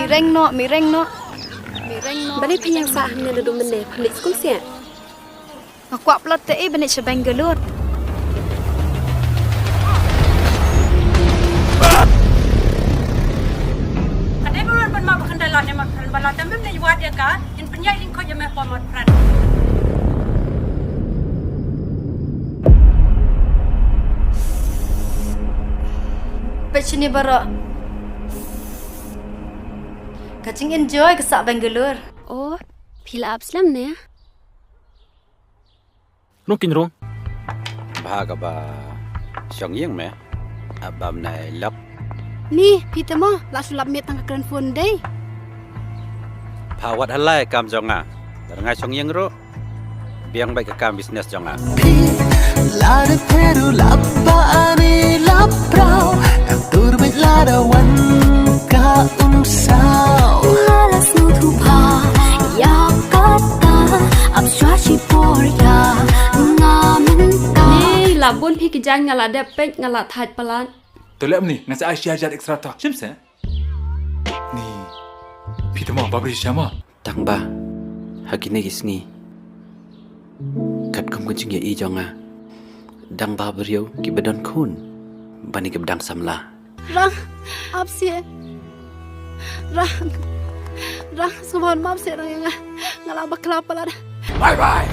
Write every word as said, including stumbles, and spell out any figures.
Reng noh, mi reng noh. Mi reng noh. Balei phi ïeng sah hangne naduh mynne, phi leit skul seh? Nga kwah plot te i ban leit sha Bangalore. Ka dei ban ban ma ba kan da la ne ma kan ba la tam ne wat ya ka, in pynïaid ling ko ya me pa mat pran. Peit shini baroh. Ka jing enjoy ka sah Bangalore. Oh, phi la ap slem ne? Rung kin rung. Bha kaba shong ïing me. Ap bam nai lok. Ni, phi te mo, la shu lap miet tang ka kren phone dei. Pha wat halai kam jong nga. Dar ngai shong ïing ruh. Biang bad ka kam business jong nga. Phi la da pheru lap ba ani lap prau. Ka tur bad la da wan ka umsau. Nga la sngewthuh pha ïa kata, ap shuwa shipor ïa nga mynta. Ni la bun phi ki jaiñ, nga la dep peit, nga la thait palat. To lem ni, nga sa ai shi hajar extra ta. Shim se. Ni. Phi te mo, ba bri sha mo. Tang ba ha kine ki sngi, katkum ka jingïohi jong nga, dang ba briew kiba don khun bad kiba dang samla. Rang, ap seh. Rang, Rang, sngewbha ban map seh Rang ïa nga. Nga la bakla palat. Bye bye.